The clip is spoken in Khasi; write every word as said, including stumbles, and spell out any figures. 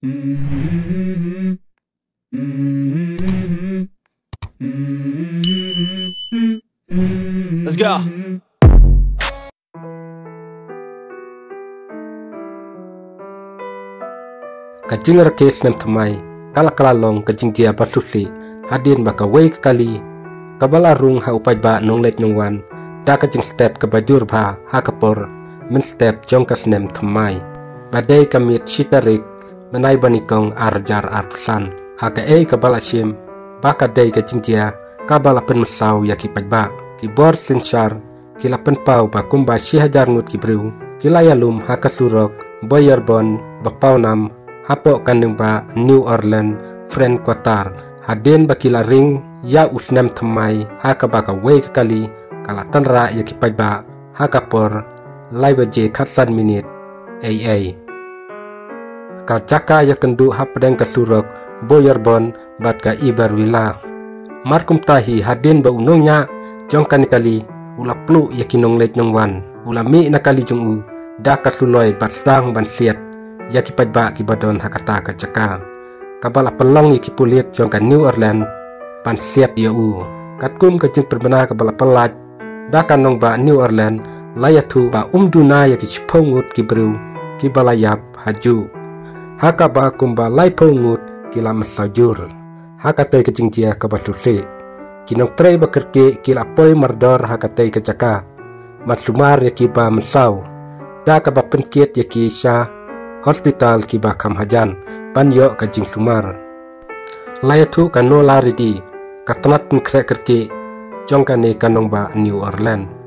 Let's go. Ka jingrakhe snem thymmai ka la kylla long ka jingjia ba sngewsih hadien ba kawei ka kali kaba la rung ha u paidbah nongleit nongwan da ka jingstep kaba jur bha ha ka por mynstep jong ka snem thymmai, ba dei ka miet shi tarik bnai ba nyngkong ar hajar arphew san. Ha kaei kaba la shim ba ka dei ka jingjia kaba la pynmynsaw ïa ki paidbah, ki bor synshar ki la pynpaw ba kumba shi hajar ngut ki briew ki la ïalum ha ka surok Boyerbon ba pawnam hapoh ka nongbah New Orleans French Quarter hadien ba ki la ring ïa u snem thymmai ha kaba kawei ka kali ka la tynrah ïa ki paidbah ha ka por lai baje khatsan minit ei ei. Ka jaka ïakynduh hapdeng ka surok Boyerbon bad ka Iberville. Mar kumta hi hadien ba u nongñiah jong kane ka kali u la pluh ïa ki nongleit nongwan, u la mih na kali jong u da ka suloi bad sdang ban siat ïa ki paidbah kiba don ha kata ka jaka, kaba la pynlong ïa ki pulit jong ka New Orleans ban siat ïa u. Katkum ka jingpynbna kaba la pyllait da ka nongbah New Orleans, la ïathuh ba um duna ïa ki shiphew ngut ki briew kiba la ïap ha juh, ha kaba kumba laiphew ngut ki la mynsaw jur. Ha katei ka jingjia kaba sngewsih, ki nongtrei ba kyrkieh ki la poi mardor ha katei ka jaka ban sumar ïa kiba mynsaw da kaba pynkit ïa ki sha hospital kiba kham hajan ban ïoh ka jingsumar. La ïathuh ka Nola Reddy, ka tnat pynkhreh kyrkieh jong kane ka nongbah New Orleans.